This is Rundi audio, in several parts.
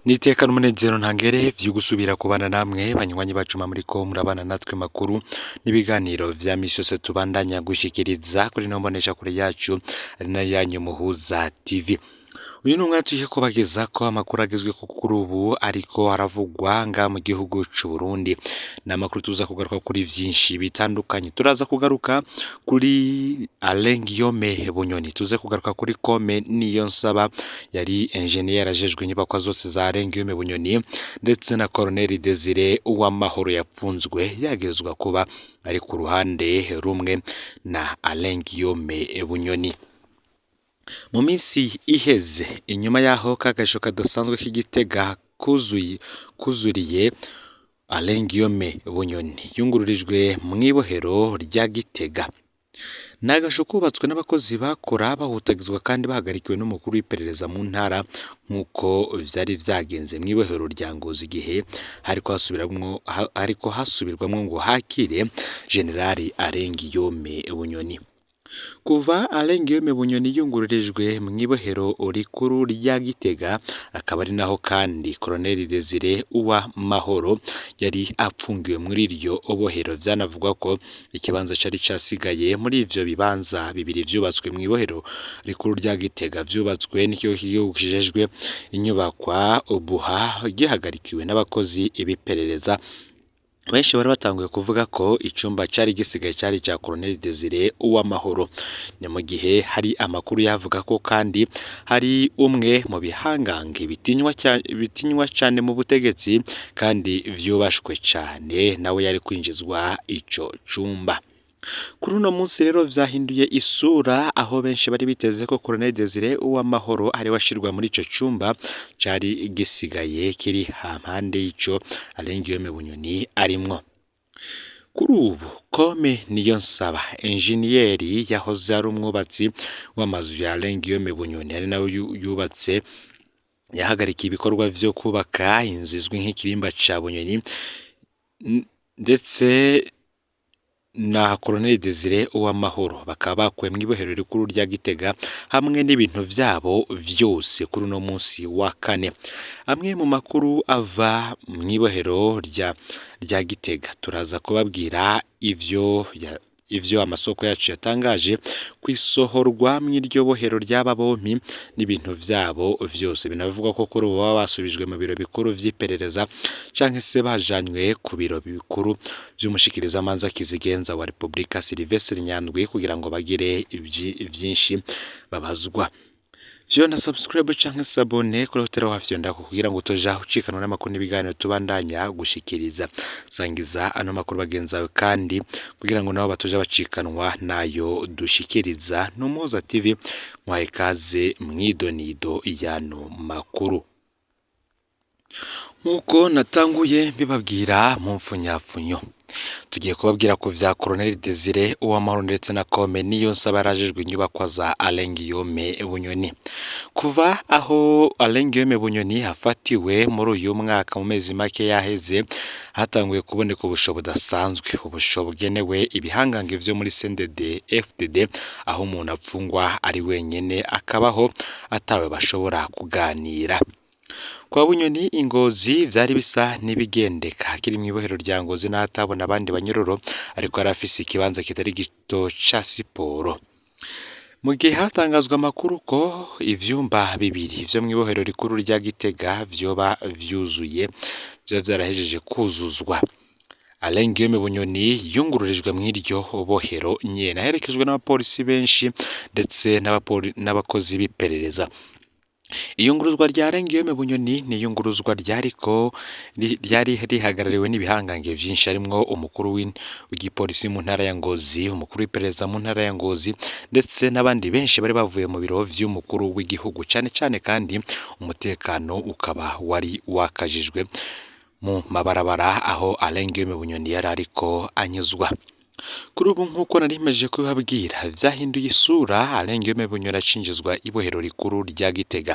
N'iteka n'umunezero ntangere vyo gusubira kubana namwe banywanyi bacu muriko murabana natwe makuru n'ibiganiro vya misi yose tubandanya gushikiriza kuri ino mboneshakure yacu ari nayo yanyu Muhuza TV. Uyu ni umwanya tugiye kubagezako amakuru agezweho kuri ubu ariko aravugwa ngaha mu gihugu c'Uburundi. Ni amakuru tuza kugaruka kuri vyinshi bitandukanye. Turaza kugaruka kuri Alain Guillaume Bunyoni, tuze kugaruka kuri Kome Niyonsaba yari enjeniyeri ajejwe inyubakwa zose za Alain Guillaume Bunyoni, ndetse na Colonel Desire Uwamahoro yapfunzwe yagirizwa kuba ari ku ruhande rumwe na Alain Guillaume Bunyoni. Mu minsi iheze inyuma y'aho kagasho kadasanzwe k'Igitega kuzuriye Alain Guillaume Bunyoni yungururijwe mw'ibohero rya Gitega. Ni agasho kubatswe n'abakozi bakora bahutagizwa kandi bahagarikiwe n'umukuru w'iperereza mu ntara nk'uko vyari vyagenze mw'ibohero rya Ngozi igihe hariko hasubirwamwo ngo hakire Generali Alain Guillaume Bunyoni. Kuva Alain Guillaume Bunyoni yungururijwe mw'ibohero rikuru rya Gitega, akaba ari naho kandi Colonel Desire Uwamahoro yari apfungiwe muri iryo bohero, vyanavugwa ko ikibanza cari casigaye muri ivyo bibanza bibiri vyubatswe mw'ibohero rikuru rya Gitega vyubatswe n'ikigo c'igihugu kijejwe inyubakwa Obuha gihagarikiwe n'abakozi b'iperereza. Benshi bari batanguye kuvuga ko icumba cari gisigaye cari ica Colonel Desire Uwamahoro. Ni mu gihe hari amakuru yavuga ko kandi hari umwe mu bihangange bitinywa cane mu butegetsi kandi vyubashwe cane nawe yari kwinjizwa ico cumba. Kuri uno munsi rero vyahinduye isura aho benshi bari biteze ko Colonel Desire Uwamahoro ariwe ashirwa muri ico cumba cari gisigaye kiri hampande y'ico Alain Guillaume Bunyoni arimwo. Kuri ubu Kome Niyonsaba enjeniyeri yahoze ari umwubatsi w'amazu ya Alain Guillaume Bunyoni ari nawe yubatse yahagarikiye ibikorwa vyo kubaka inzu izwi nk'ikirimba ca Bunyoni ndetse na Colonel Desire Uwamahoro bakaba bakuwe mw'ibohero rikuru rya Gitega hamwe n'ibintu vyabo vyose kuri uno munsi wa kane. Amwe mu makuru ava mw'ibohero rya Gitega turaza kubabwira ivyo amasoko yacu yatangaje kw'isohorwa mw'iryo bohero ry'aba bompi n'ibintu vyabo vyose. Binavugwa ko kuri ubu baba basubijwe mu biro bikuru vy'iperereza canke se bajanywe ku biro bikuru vy'umushikirizamanza kizigenza wa Republika Sylvestre Nyandwi kugira ngo bagire vyinshi babazwa. Vyonda subscribe canke s'abonner kuri hoteli wafyondako kugira ngo utoja ucikanwa n'amakuru n'ibiganiro tubandanya gushikiriza. Sangiza ano makuru bagenzi bawe kandi kugira ngo nabo batoja bacikanwa nayo dushikiriza. N'Umuhuza TV mwaye ikaze mw'idonido y'ano makuru. Nk'uko natanguye mbibabwira mu mfunyapfunyo, tugiye kubabwira ku vya Colonel Desire Uwamahoro ndetse na Kome Niyonsaba yarajejwe inyubakwa za Alain Guillaume Bunyoni. Kuva aho Alain Guillaume Bunyoni afatiwe muri uyu mwaka mu mezi make yaheze, hatanguye kuboneka ubusho budasanzwe, ubusho bugenewe ibihangange vyo muri CNDD FDD, aho umuntu apfungwa ari wenyene akabaho atawe bashobora kuganira. Kwa Bunyoni i Ngozi vyari bisa n'ibigendeka akiri mw'ibohero rya Ngozi n'ahatabona abandi banyororo, ariko yari afise ikibanza kitari gito ca siporo. Mu gihe hatangazwa amakuru ko ivyumba bibiri vyo mw'ibohero rikuru rya Gitega vyoba vyuzuye, vyoba vyarahejeje kuzuzwa. Alain Guillaume Bunyoni yungururijwe mw'iryo bohero nyene aherekejwe n'abapolisi benshi ndetse n'abakozi b'iperereza. Iyunguruzwa rya Alain Guillaume Bunyoni ni iyunguruzwa ryariko ryari rihagarariwe n'ibihangange vyinshi harimwo umukuru w'igipolisi mu ntara ya Ngozi, umukuru w'iperereza mu ntara ya Ngozi ndetse n'abandi benshi bari bavuye mu biro vy'umukuru w'igihugu, cane cane kandi umutekano ukaba wari wakajijwe mu mabarabara aho Alain Guillaume Bunyoni yari ariko anyuzwa. Kuri ubu nk'uko nari maze kubibabwira vyahinduye isura, Alain Guillaume Bunyoni acinjizwa ibohero rikuru rya Gitega.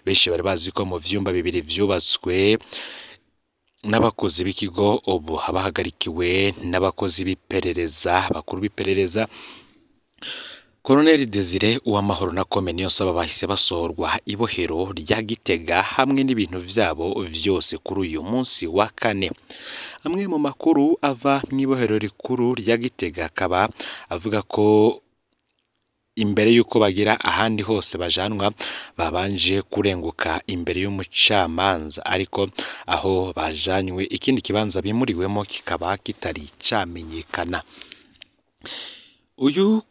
Benshi bari bazi ko mu vyumba bibiri vyubatswe n'abakozi b'ikigo ubu bahagarikiwe n'abakozi b'iperereza, bakuru b'iperereza. Colonel Desire Uwamahoro na Kome Niyonsaba bahise basohorwa ibohero rya Gitega hamwe n'ibintu vyabo vyose kuri uyu munsi wa kane. Amwe mu makuru ava mw'ibohero rikuru rya Gitega akaba avuga ko imbere y'uko bagira ahandi hose bajanwa babanje kurenguka imbere y'umucamanza, ariko aho bajanywe ikindi kibanza bimuriwemo kikaba kitari camenyekana. Uyu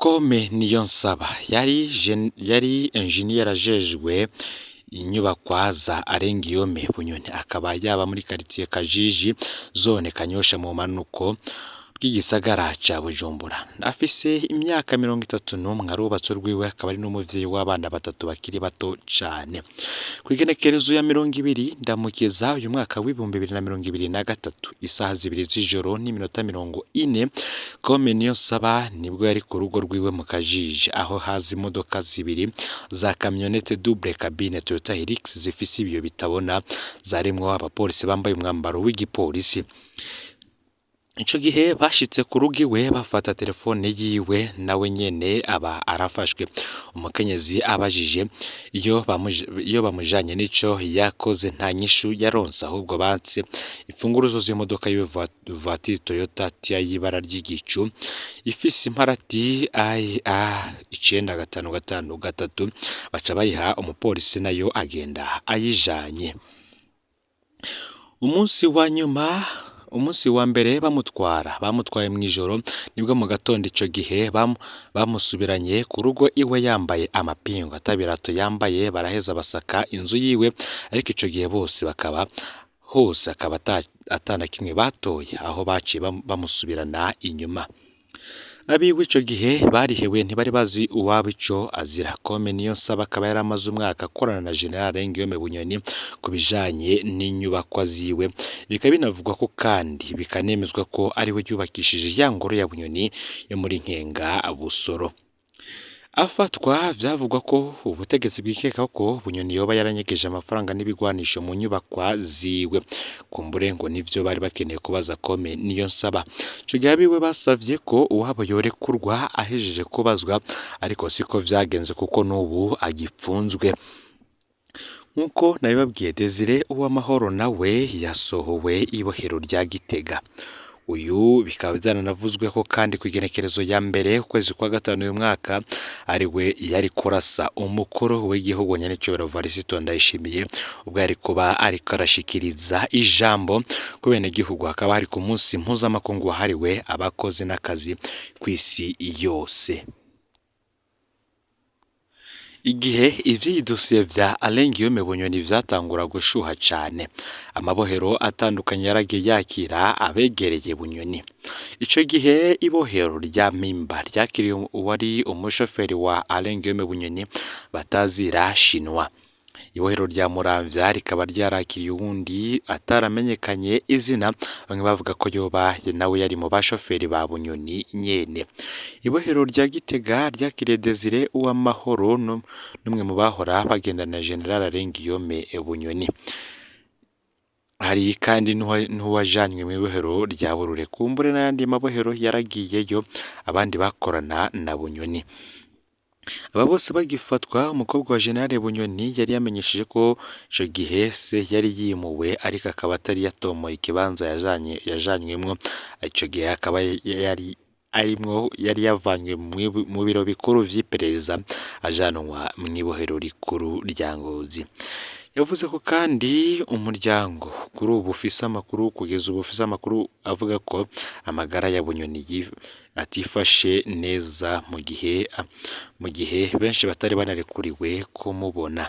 Kome Niyonsaba yari engineer ajejwe inyubakwa za Arengiyome Bunyoni, akaba yaba muri quartier Kajiji, zone Kanyosha, mu manuko bw'igisagara ca Bujumbura. Afise imyaka 31, arubatse urwiwe, akaba ari n'umuvyeyi w'abana batatu bakiri bato cane. Kw'igenekerezo ya 20 Ndamukiza uyu mwaka w'2023, isaha 2 z'ijoro n'iminota 40, Kome Niyonsaba nibwo yari ku rugo rwiwe mu Kajiji, aho haza imodoka zibiri za kamyonete double cabine Toyota Hilux zifise ibiyo bitabona, zarimwo abapolisi bambaye umwambaro w'igipolisi. Ico gihe bashitse ku rugo iwe bafata telefone yiwe, nawe nyene aba arafashwe. Umukenyezi abajije iyo bamujanye n'ico yakoze, nta nyishu yaronse, ahubwo batse imfunguruzo z'imodoka yiwe, voiture Toyota Tia y'ibara ry'igicu ifise imparati IA 9553, baca bayiha umupolisi nayo agenda ayijanye. Umunsi wa nyuma, umunsi wa mbere bamutwara, bamutwaye mw'ijoro, nibwo mu gatondo ico gihe bamusubiranye ku rugo iwe yambaye amapingu, atabirato yambaye. Baraheza basaka inzu yiwe, ariko ico gihe bose bakaba hose akaba atana kimwe batoye, aho baciye bamusubirana inyuma. Abiwe ico gihe barihewe, ntibari bazi uwabo ico azira. Kome Niyonsaba akaba yari amaze umwaka akorana na General Guillaume Bunyoni ku bijanye n'inyubakwa ziwe, bikaba binavugwa ko kandi bikanemezwa ko ariwe yubakishije ya ngoro ya Bunyoni yo muri Nkenga Busoro. Afatwa vyavugwa ko ubutegetsi bwikeka ko Bunyoni yoba yaranyegeje amafaranga n'ibigwanisho mu nyubakwa ziwe. Kumbure ngo nivyo bari bakeneye kubaza Kome Niyonsaba. Ico gihe abiwe basavye ko uwabo yorekurwa ahejeje kubazwa, ariko siko vyagenze kuko n'ubu agipfunzwe. Nk'uko nabibabwiye, Desire Uwamahoro nawe yasohowe ibohero rya Gitega. Uyu bikaba byaranavuzwe ko kandi ku igenekerezo ya mbere ukwezi kwa gatanu uyu mwaka ari we yari kurasa umukuru w'igihugu nyenicubahiro Varisito Ndayishimiye ubwo yari kuba ariko arashikiriza ijambo ku benegihugu, hakaba hari ku munsi mpuzamakungu wahariwe abakozi n'akazi kw'isi yose. Igihe ivy'iyi dosiye vya Alain Guillaume Bunyoni vyatangura gushuha cane, amabohero atandukanye yaragiye yakira abegereye Bunyoni. Ico gihe ibohero rya Mpimba ryakiriye uwari umushoferi wa Alain Guillaume Bunyoni batazira Shinwa. Ibohero rya Muramvya rikaba ryarakiriye uwundi ataramenyekanye izina, bamwe bavuga ko yoba nawe yari mu bashoferi ba Bunyoni nyene. Ibohero rya Gitega ryakiriye Desire Uwamahoro n'umwe mu bahora bagendana na General Alain Guillaume Bunyoni. Hari kandi n'uwajanywe mw'ibohero rya Burure, kumbure n'ayandi mabohero yaragiyeyo abandi bakorana na Bunyoni. Aba bose bagifatwa, umukobwa wa General Bunyoni yari yamenyesheje ko ico gihe se yari yimuwe, ariko akaba atari yatomoye ikibanza yajanywemwo. Ico gihe akaba yari arimwo, yari yavanywe mu biro bikuru vy'iperereza ajanwa mw'ibohero rikuru rya Ngozi. Yavuze ko kandi umuryango kuri ubu ufise amakuru, kugeza ubu ufise amakuru avuga ko amagara ya Bunyoni atifashe neza, mu gihe benshi batari banarekuriwe kumubona.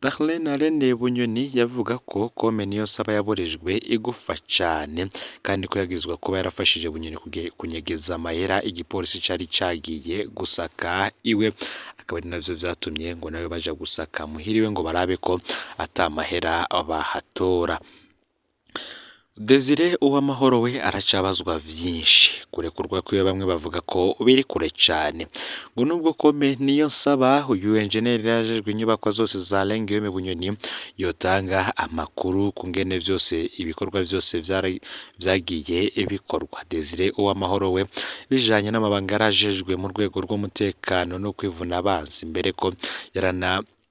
Darlene Alain Bunyoni yavuga ko Kome Niyonsaba yaborejwe igufa cane, kandi ko yagirizwa kuba yarafashije Bunyoni kunyegeza amahera igipolisi cari cagiye gusaka iwe, akaba ari navyo vyatumye ngo nawe baja gusaka muhira iwe ngo barabe ko ata mahera bahatora. Desire Uwamahoro we aracabazwa vyinshi, kurekurwa kwiwe bamwe bavuga ko biri kure cane, ngo nubwo Kome Niyonsaba uyu enjeneri yarajejwe inyubakwa zose za Alain Guillaume Bunyoni yotanga amakuru kungene vyose ibikorwa vyose vyagiye bikorwa. Desire Uwamahoro we bijanye n'amabanga yarajejwe mu rwego rw'umutekano no kwivuna abansi, mbere ko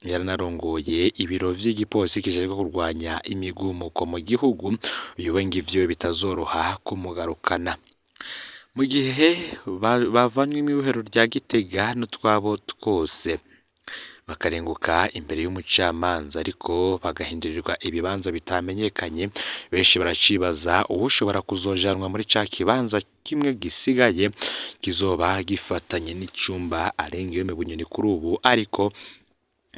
yaranarongoye ibiro vy'igipolisi kijejwe kurwanya imigumuko mu gihugu, uyu we ngo ivyiwe bitazoroha kumugarukana. Mu gihe bavanywe mw'ibohero rya Gitega n'utwabo twose bakarenguka imbere y'umucamanza ariko bagahindurirwa ibibanza bitamenyekanye, benshi baracibaza uwushobora kuzojanwa muri ca kibanza kimwe gisigaye kizoba gifatanye n'icumba Alain Guillaume Bunyoni kuri ubu ariko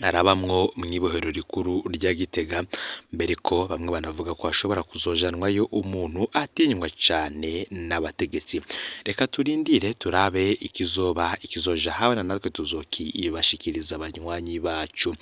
arabamwo mw'ibohero rikuru rya Gitega, mbere ko bamwe banavuga ko hashobora kuzojanwayo umuntu atinywa cane n'abategetsi. Reka turindire turabe ikizoba ikizoja habona, natwe tuzokibashikiriza abanywanyi bacu.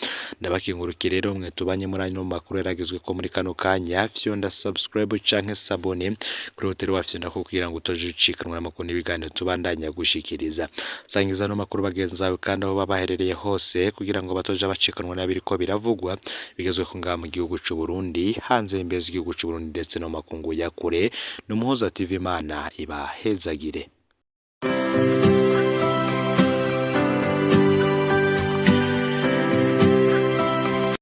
Ndabakengurukiye rero mwe tubanye muri ano makuru yaragezwe ko muri kano kanya, fyonda subscribe canke s'abonner kuri hoteli wafyonda ko kugira ngo utoje ucikanwa n'amakuru n'ibiganiro tubandanya gushikiriza. Sangiza ano makuru bagenzi bawe kandi aho baba baherereye hose kugira ngo batoje abacikanwa n'abiriko biravugwa bigezwe ko ngaha mu gihugu c'u Burundi, hanze y'imbibe z'igihugu c'u Burundi ndetse no mu makungu ya kure. N'Umuhoza TV, Imana ibahezagire.